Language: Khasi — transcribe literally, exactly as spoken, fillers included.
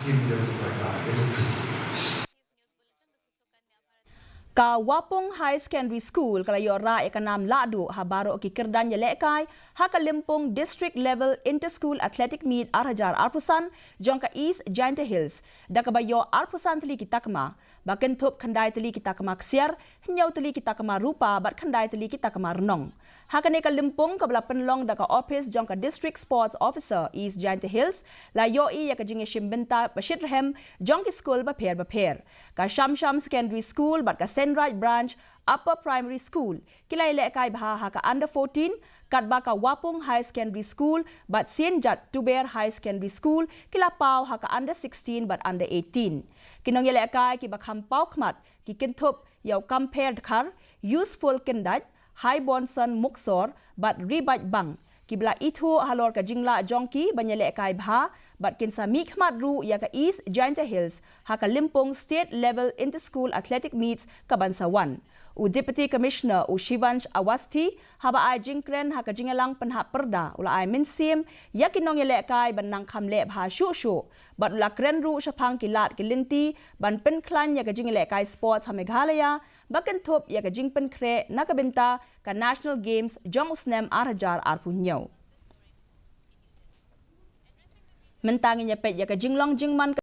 Ka Wapung High Secondary School ka la ïoh rah ïa ka nam lahduh ha baroh ki kyrdan ïalehkai ha ka Lympung District Level Inter-School Athletic Meet ar hajar arphew san jong ka East Jaintia Hills, da kaba ïoh arphew san tylli ki takma, ba kynthup khyndai tylli ki takma ksiar, hynñiew tylli ki takma rupa bad khyndai tylli ki takma rnong. Ha kane ka lympung kaba la pynlong da ka ophis jong ka District Sports Officer East Jaintia Hills, la ïohi ïa ka jingïashim bynta ba shitrhem jong ki skul bapher bapher. Ka Shamsham Secondary School bad ka Senraj Branch Upper Primary School ki la ïalehkai bha ha ka under fourteen, katba ka Wapung High Secondary School bad Saint Jat Tuber High Secondary School ki la paw ha ka under sixteen bad under eighteen. Ki nongïalehkai kiba kham paw khmat ki kynthup ïa u Kampher Dkhar, Useful Kyndait, Haibonson Muksor bad Ribait Bang, kiba la ithuh halor ka jinglah jong ki ban ïalehkai bha bad kin sa mihkhmat ruh ïa ka East Jaintia Hills ha ka lympung State Level Inter-School Athletic Meets kaban sa wan. U Deputy Commissioner u Shivansh Awasthi, haba ai jingkren ha ka jingïalang pynhap pyrda, u la ai mynsiem ïa ki nongïalehkai ban nang kham leh bha shuh shuh, bad u la kren ruh shaphang ki lad ki lynti ban pynkhlaiñ ïa ka jingïalehkai sports ha Meghalaya, ba kynthup ïa ka jingpynkhreh na ka bynta ka National Games jong u snem ar hajar arphew hynñiew. Mynta ngin ïa peit ïa ka jinglong jingman